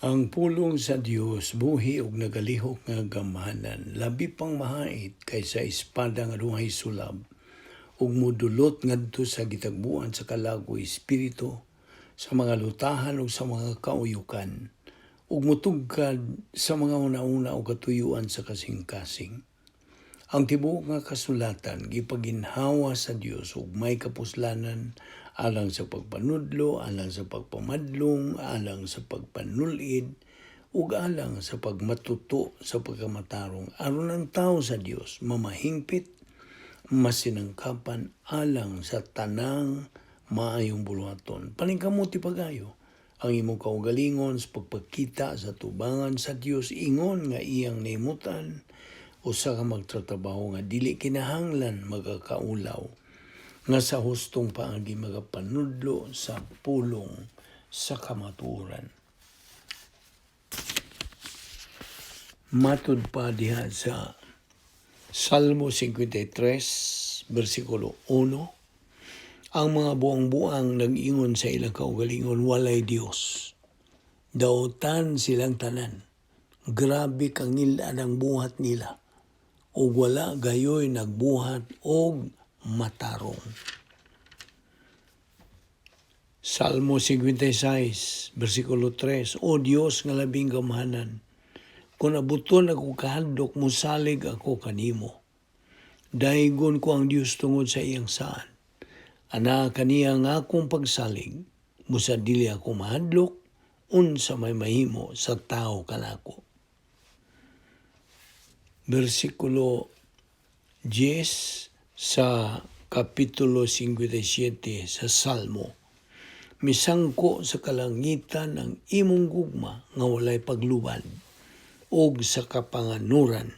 Ang pulong sa Dios buhi ug nagalihok nga gamhanan, labi pang mahait kaysa espada nga dunay sulab, ug mudulot ngadto sa gitagbuan sa kalag ug espiritu, sa mga lutahan ug sa mga kauyukan, ug mutugkad sa mga una-una ug katuyuan sa kasing-kasing. Ang tibuok nga kasulatan gipaginhawa sa Dios ug may kapuslanan alang sa pagpanudlo, alang sa pagpamadlong, alang sa pagpanulid, ug alang sa pagmatuto sa pagkamatarong aron ang tao sa Dios mamahingpit, masinangkapan alang sa tanang maayong buluhaton. Paningkamot pagayo ang imong kaugalingon sa pagpakita sa tubangan sa Dios ingon nga iyang nahimutan usa ka magtratrabaho nga dili kinahanglan magakaulaw nga sa hustong paagi magapanudlo sa pulong sa kamatuoran. Matud pa diha sa Salmo 53, versikulo 1, ang mga buang-buang nag-ingon sa ilang kaugalingon, walay Dios. Dautan silang tanan. Grabe kangil-ad ang buhat nila. Ug wala gayoy nagbuhat og matarong. Salmo 56, versikulo 3, O Dios nga labing gamhanan, kung abuton ako kahadlok, musalig ako kanimo. Daygon ko ang Dios tungod sa iyang saan. Ana kaniya nga akong pagsalig, busa dili ako mahadlok, unsa may mahimo sa tao kanako. Versikulo 10 sa Kapitulo 57 sa Salmo. Misangko sa kalangitan ang imong gugma nga walay paglubad og sa kapanganuran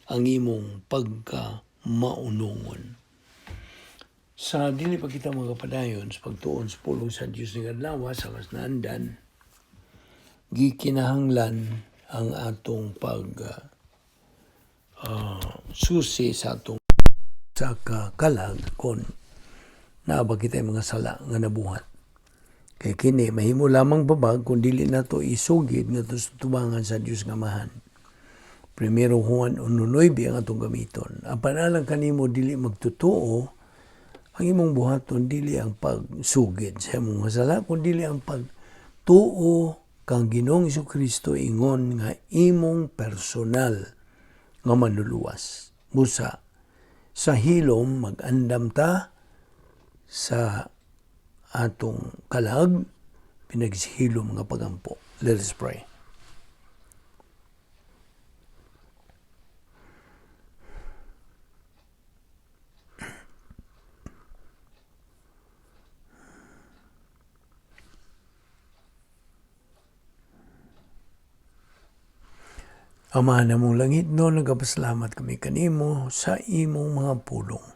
ang imong pagkamaunongon. Sa dili pa kita magapadayon sa pagtuon sa pulong sa Dios ning adlaw sa mas naandan, gikinahanglan ang atong pag susi sa atong sa kalag kon naa ba kita mga sala nga nabuhat. Kay kini mahimo lamang babag kung dili nato isugid ngadto sa tubangan sa Dios nga Amahan. Primero Juan 1:9 ang atong gamiton. Apan alang kanimo dili magtotoo, ang imong buhaton dili ang pagsugid sa imong mga sala, kun dili ang pagtuo kang Ginoong Kristo ingon nga imong personal nga manluluwas. Busa sa hilom mag-andam ta sa atong kalag pinaghilom nga pagampo. Let us pray. Ama namong langit no, nagapasalamat kami kanimo sa imong mga pulong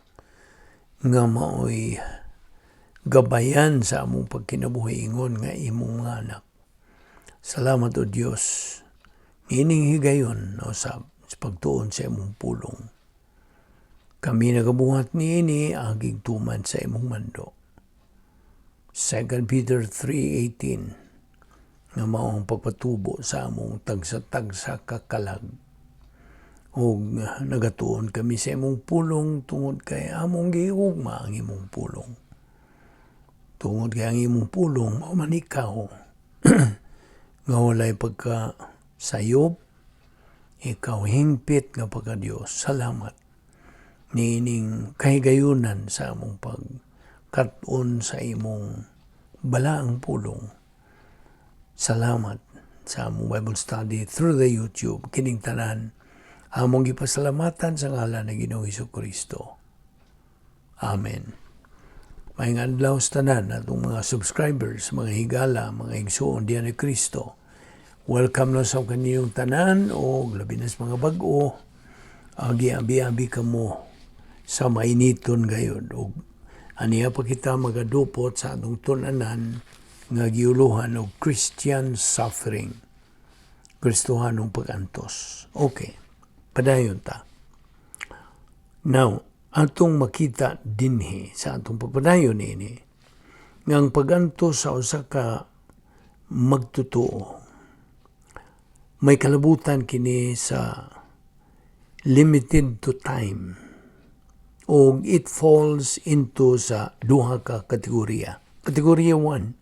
nga maoy gabayan sa among pagkinabuhi ingon nga imong mga anak. Salamat o Dios niining higayon no, sa pagtuon sa imong pulong. Kami nagabuhat niini aging tuman sa imong mando. 2 Peter 3:18 nga mao ang pagpatubo sa among tagsa-tagsa ka kalag. Ug nagatuon kami sa imong pulong tungod kay among gihugma ang imong pulong. Tungod kay ang imong pulong mao man ikaw nga walay pagka sayop, ikaw hingpit nga pagka Dios. Salamat niining kahigayunan sa among pagkat-on sa imong balaang pulong. Salamat sa among Bible study through the YouTube. Kining tanan among gipasalamatan sa ngalan ng Ginoong Kristo. Amen. Maayong adlaw sa tanan atong mga subscribers, mga higala, mga igsoon diyan ni Kristo. Welcome na sa kaniyong tanan o labi na sa mga bag-o. Agi-abi-abi kamo sa mainiton gayod og aniya pa kita magadupot sa atong tun-anan nga giuluhan og Christian suffering. Kristohanong pag-antos. Okay, padayon ta. Now, atong makita dinhi sa atong pagpadayon niini nga ang pag-antos sa usa ka magtotoo May kalabutan kini sa limited to time o it falls into sa duha ka kategorya. Kategorya 1.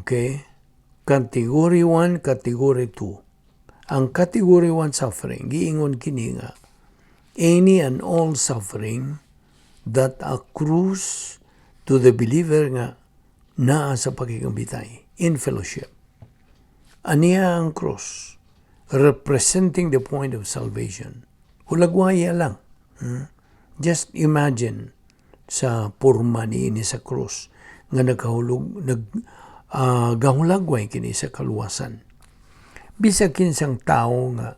Okay? Category 1, Category 2. Ang Category 1 suffering, giingon kini nga any and all suffering that accrues to the believer nga naa sa pakigambitay in fellowship. Aniya ang cross, representing the point of salvation. Hulagwaya lang. Just imagine sa porma niini sa cross nga nagkahulog nag gahulagway kini sa kaluwasan. Bisag kinsang tao nga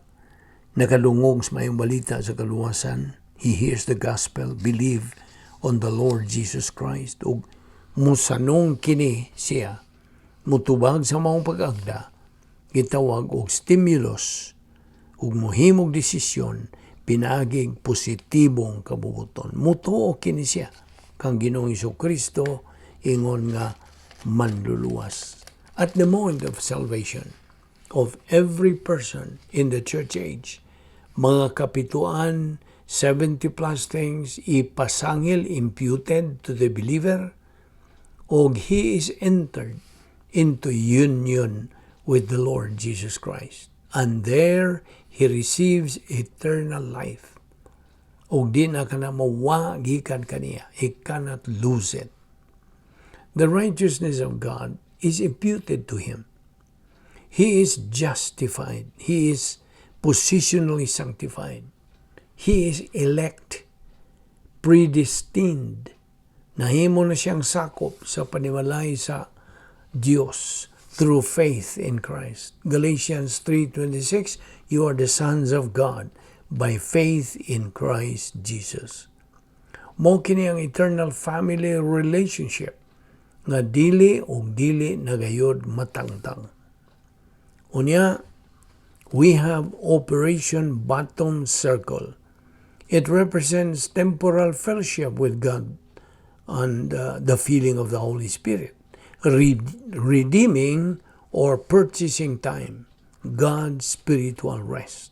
nakadungog sa mayong balita sa kaluwasan, he hears the gospel, believe on the Lord Jesus Christ, ug musanong kini siya, mutubag sa maong pag-agda, gitawag og stimulus ug mohimog desisyon pinaagig positibong kabubuton. Mutuo kini siya kang Ginoong Kristo ingon nga manluluwas. At the moment of salvation of every person in the church age, mga kapituan, 70 plus things, ipasangil, imputed to the believer, og he is entered into union with the Lord Jesus Christ. And there he receives eternal life. Og di na kana mawa gikan kaniya. He cannot lose it. The righteousness of God is imputed to him. He is justified. He is positionally sanctified. He is elect, predestined. Nahimo na siyang sakop sa panimalay sa Dios through faith in Christ. Galatians 3:26, "You are the sons of God by faith in Christ Jesus." Mo kini ang eternal family relationship nga dili og dili nagayod matangtang. Unya, we have Operation Bottom Circle. It represents temporal fellowship with God and the feeling of the Holy Spirit, redeeming or purchasing time, God's spiritual rest.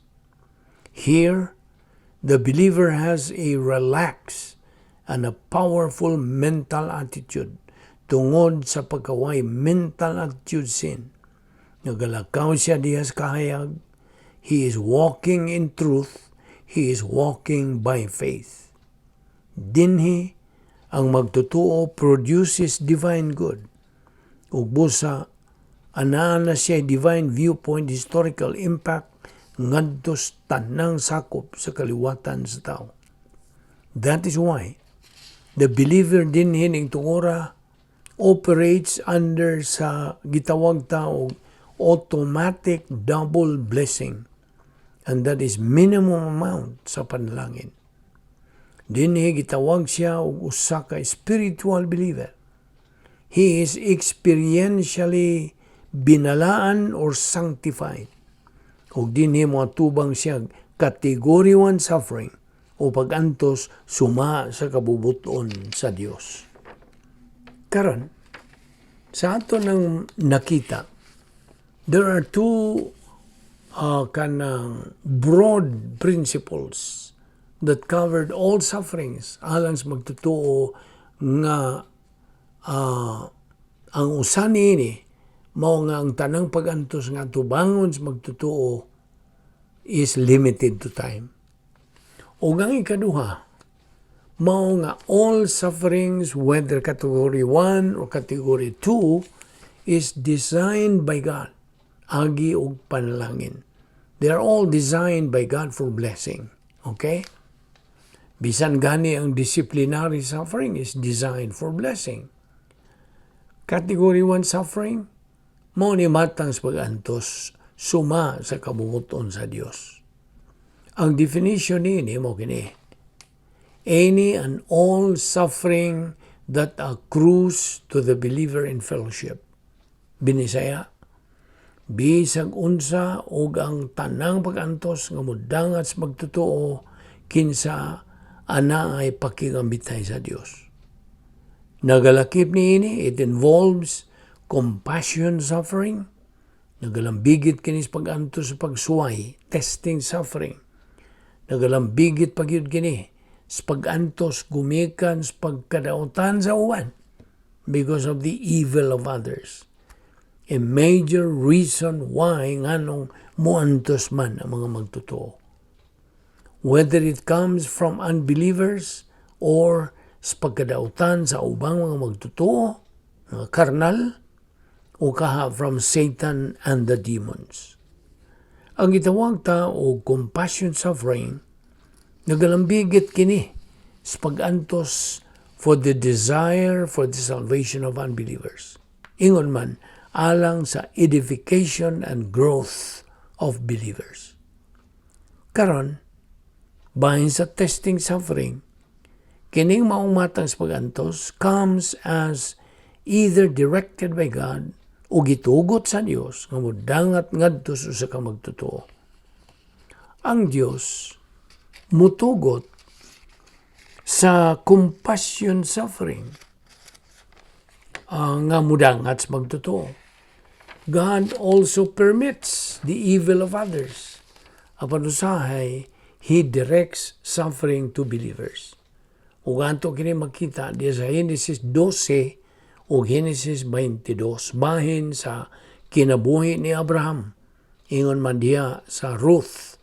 Here, the believer has a relaxed and a powerful mental attitude tungod sa pagkaway mental attitude sin. Nagalakaw siya diha sa kahayag. He is walking in truth. He is walking by faith. Dinhi, ang magtotoo produces divine good. Ug busa, anaa na siya divine viewpoint, historical impact ngadto sa tanang sakop sa kaliwatan sa tao. That is why the believer dinhi ning tungora operates under sa gitawag ta og automatic double blessing, and that is minimum amount sa panalangin. Dinhi gitawag siya og usa ka spiritual believer. He is experientially binalaan or sanctified. Ug dinhi moatubang siya category 1 suffering o pag-antos suma sa kabubuton sa Dios. Karon, sa ato nang nakita, there are two kanang broad principles that covered all sufferings alang sa magtotoo nga ang usa niini mao nga ang tanang pag-antos nga tubangon sa magtotoo is limited to time. O ang ikaduha, mao nga all sufferings, whether category 1 or category 2, is designed by God agi og panalangin. They are all designed by God for blessing. Okay? Bisan gani ang disciplinary suffering is designed for blessing. Category 1 suffering, mao ni matang sa pag-antos suma sa kabubuton sa Dios. Ang definition niini mo kini: any and all suffering that accrues to the believer in fellowship. Binisaya, bisag unsa og ang tanang pag-antos nga mudangat sa magtotoo kinsa ana ay pakigambitay sa Dios. Nagalakip niini, it involves compassion suffering, Nagalambigit kini sa pag-antos sa pagsuway, testing suffering. Nagalambigit pa gyud kini sa pag-antos gumikan sa pagkadautan sa uban because of the evil of others. A major reason why nganong muantos man ang mga magtotoo. Whether it comes from unbelievers or sa pagkadautan sa ubang mga magtotoo, mga karnal, o kaha from Satan and the demons. Ang gitawag ta og compassion suffering, nagalambigit kini sa pag-antos for the desire for the salvation of unbelievers. Ingon man, alang sa edification and growth of believers. Karon, bahin sa testing suffering, kining maong matang sa pag-antos comes as either directed by God o gitugot sa Dios nga modangat ngadto sa usa ka magtotoo. Ang Dios mutugot sa compassion suffering nga mudangat sa magtotoo. God also permits the evil of others. Apan usahay, He directs suffering to believers. Ug ato kini makita diya sa Genesis 12 o Genesis 22 bahin sa kinabuhi ni Abraham. Ingon man diya sa Ruth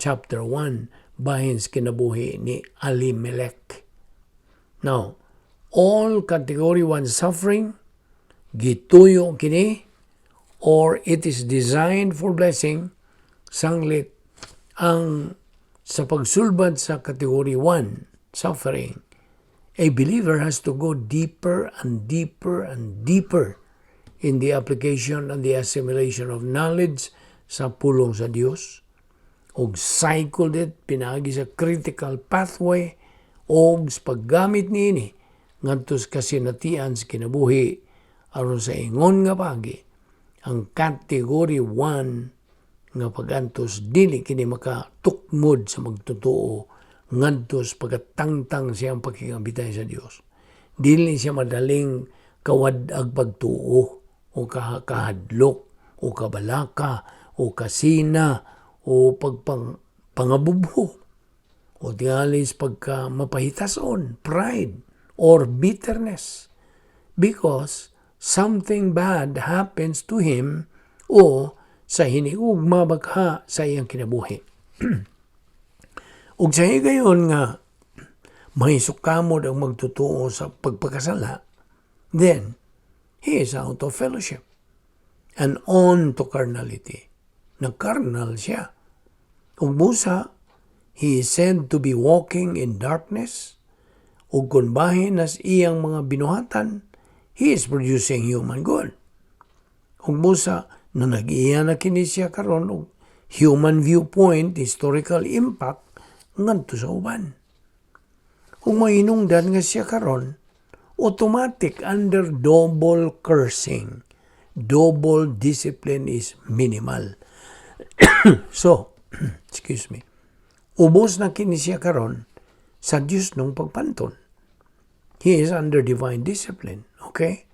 chapter 1 bahin sa kinabuhi ni Elimelech. Now, all category 1 suffering gituyo kini or it is designed for blessing, sanglit ang sa pagsulbad sa category 1 suffering, a believer has to go deeper and deeper and deeper in the application and the assimilation of knowledge sa pulong sa Dios og cycle it pinaagi sa critical pathway og sa paggamit niini ngadto sa kasinatian sa kinabuhi aron sa ingon nga pagi ang category 1 nga pagantos dili kini makatukmod sa magtotoo ngadto sa pagkatangtang siyang pakigambitay sa Dios. Dili siya madaling kawad-ag pagtuo o kahadlok o kabalaka o kasina o pagpang pangabubho o tingali sa pagka mapahitason, pride or bitterness because something bad happens to him o sa hiniugma bagha sa iyang kinabuhi. Ug sa higayon nga mahisukamod ang magtotoo sa pagpakasala, then he is out of fellowship and on to carnality. Nagkarnal siya. Ug busa, he is said to be walking in darkness, ug kung bahin nas iyang mga binuhatan, he is producing human good. Ug busa, na nag-iya na kini siya karon og human viewpoint, historical impact ngadto sa uban. Kung mainungdan nga siya karon, automatic under double cursing. Double discipline is minimal. So, excuse me. Ubos na kini siya karon sa Diyos nung pagpanton. He is under divine discipline. Okay?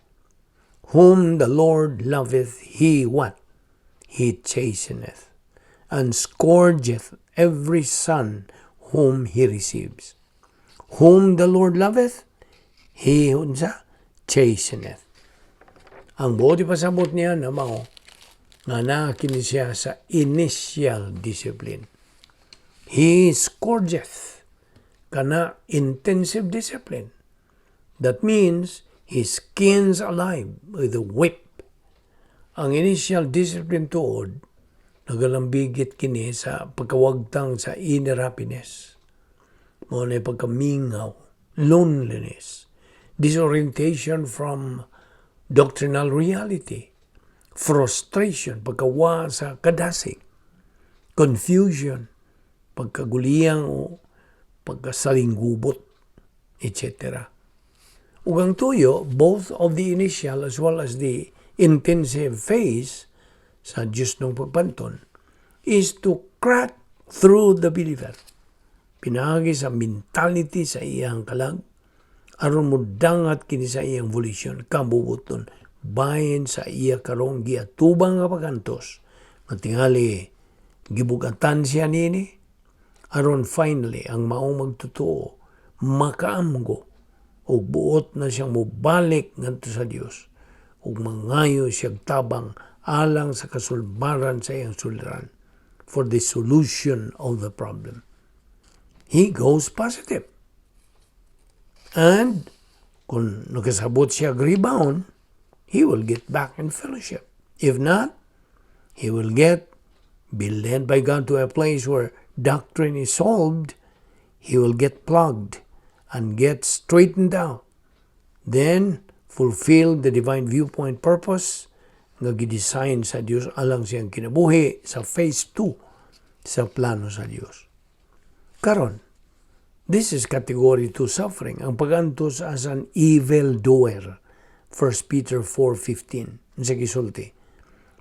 Whom the Lord loveth, he what? He chasteneth, and scourgeth every son whom he receives. Whom the Lord loveth, he unsa? Chasteneth. Ang buot ipasabot niya na mao nga naa kini siya sa initial discipline. He scourgeth kana intensive discipline. That means he skins alive with a whip. Ang initial discipline tuod, nagalambigit kini sa pagkawagtang sa inner happiness. Mao na pagkamingaw, loneliness, disorientation from doctrinal reality, frustration, pagkawa sa kadasig, confusion, pagkaguliyang o pagkasalinggubot, etc. Ug ang tuyo, both of the initial as well as the intensive phase sa Diyos ng pagpanton, is to crack through the believer. Pinaagi sa mentality sa iyang kalag, aron mo dangat kini sa iyang volition, kabubuton, Bahin sa iya karong giatubang nga pagantos, nga tingali gibugatan siya nini, aron finally ang maong magtotoo makaamgo ug buot na siyang mobalik ngadto sa Dios ug mangayo siyang tabang alang sa kasulbaran sa iyang suliran, for the solution of the problem. He goes positive. And kung nakasabot siya rebound, he will get back in fellowship. If not, he will be led by God to a place where doctrine is solved. He will get plugged and get straightened out. Then, fulfill the divine viewpoint purpose nga gidesign sa Dios alang siyang kinabuhi sa phase 2 sa plano sa Dios. Karon, this is category 2 suffering, ang pagantos as an evil doer. 1 Peter 4:15. Sa gisulti,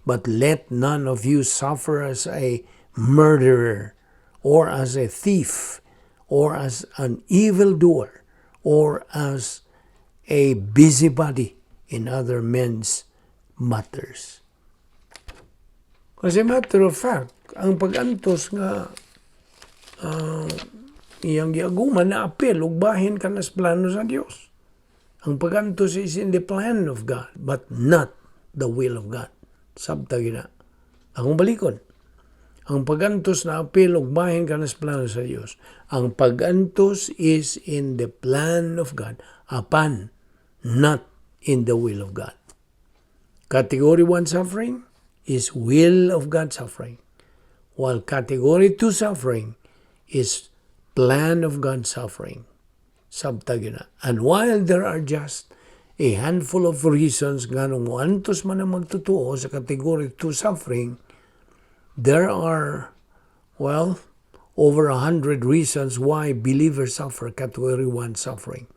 "But let none of you suffer as a murderer or as a thief or as an evildoer or as a busybody in other men's matters." As a matter of fact, ang pagantos nga iyang giaguman na apil ug bahin kanas plano sa Dios. Ang pagantos is in the plan of God, but not the will of God. Sabta gina. Akong balikon. Ang pagantos na apil ug bahin kanas plano sa Dios. Ang pagantos is in the plan of God, apan not in the will of God. Category 1 suffering is will of God suffering, while category 2 suffering is plan of God suffering. Sabta gyud na. And while there are just a handful of reasons nganong moantos man ang magtotoo sa category 2 suffering, there are, well, over 100 reasons why believers suffer category 1 suffering.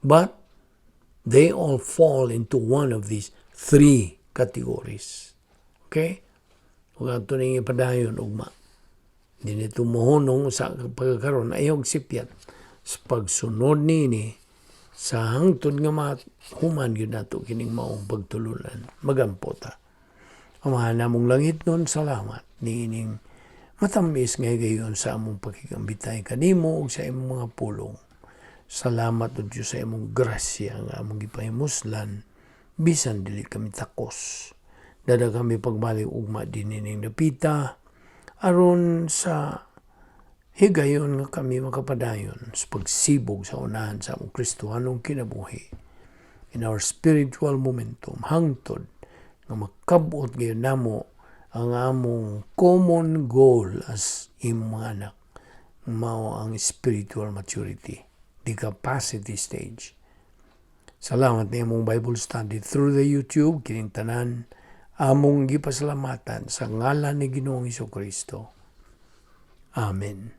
But they all fall into one of these three categories. Okay? Ug ato ning ipadayon ugma. Di nito mohunong sa pagkakaroon, ayaw sipyat sa pagsunod nini sa hangtod nga mahuman gyud nato kining maong pagtulunan. Magampo ta. Amahan namong langitnon, salamat niining matamis nga higayon sa among pakigambitay kanimo ug sa imong mga pulong. Salamat, O Diyos, sa imong grasya nga among gipahimuslan bisan dili kami takos. Dada kami pagbalik ugma dinining dapita aron sa higayon nga kami makapadayon sa pagsibog sa unahan sa among Kristohanong kinabuhi in our spiritual momentum hangtod nga makabot gayon namo ang among common goal as imong mga anak, mao ang spiritual maturity, the capacity stage. Salamat ni among Bible study through the YouTube. Kining tanan among gipasalamatan sa ngalan ni Ginoong Kristo. Amen.